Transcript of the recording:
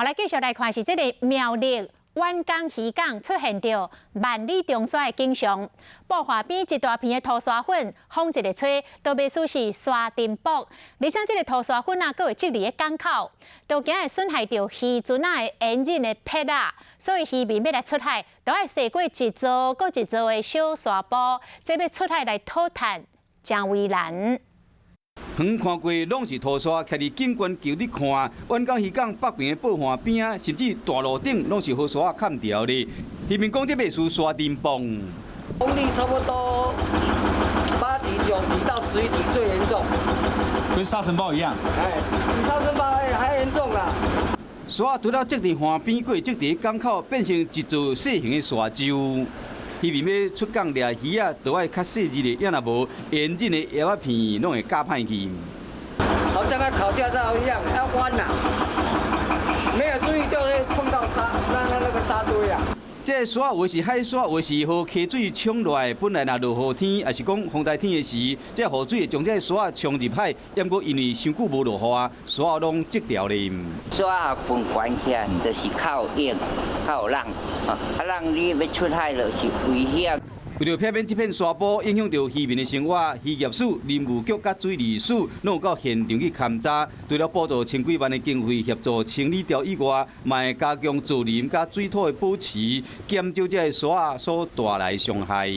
好，來繼續來看是這個苗栗遠江漁港出現著萬里長沙的景象，布岸邊一大片的塗沙粉，風一个吹，都袂輸是沙塵暴。而且這個塗沙粉啊，閣會積佇咧港口，都驚會損害著漁船仔的引擎的撇仔，所以漁民欲來出海，都愛踅過一座閣一座的小沙埔，這欲出海來討趁，誠為難。遠看過攏是塗沙，徛佇景觀橋咧看，遠江漁港北邊的布岸邊仔，甚至大路頂攏是予沙仔崁牢咧。漁民講這袂輸沙塵暴。風力差不多8級、9級到11級最嚴重，跟沙塵暴一樣。哎，比沙塵暴還嚴重啦。沙除了積佇岸邊，閣會積佇港口，變成一座細型的沙洲。漁民欲出港掠魚仔，都愛較細膩的，抑若無，引擎的葉仔片攏會咬歹去。好像在考駕照一樣，要彎啦，沒有注意就會碰到沙，那個沙堆啊。這沙有的是海沙，有的是予溪水沖落來。本來若落雨天，抑是講風台天的時，這雨水會將這沙沖入海。毋過因為傷久無落雨啊，沙攏積牢咧。沙分懸起來，就是較有湧、較有浪。啊，人你欲出海就是危險。為著避免這片沙埔影響著漁民的生活，漁業署、林務局佮水利署攏有到現場去勘查。除了補助千幾萬的經費協助清理掉以外，嘛會加強造林佮水土的保持，減少這个沙所帶來傷害。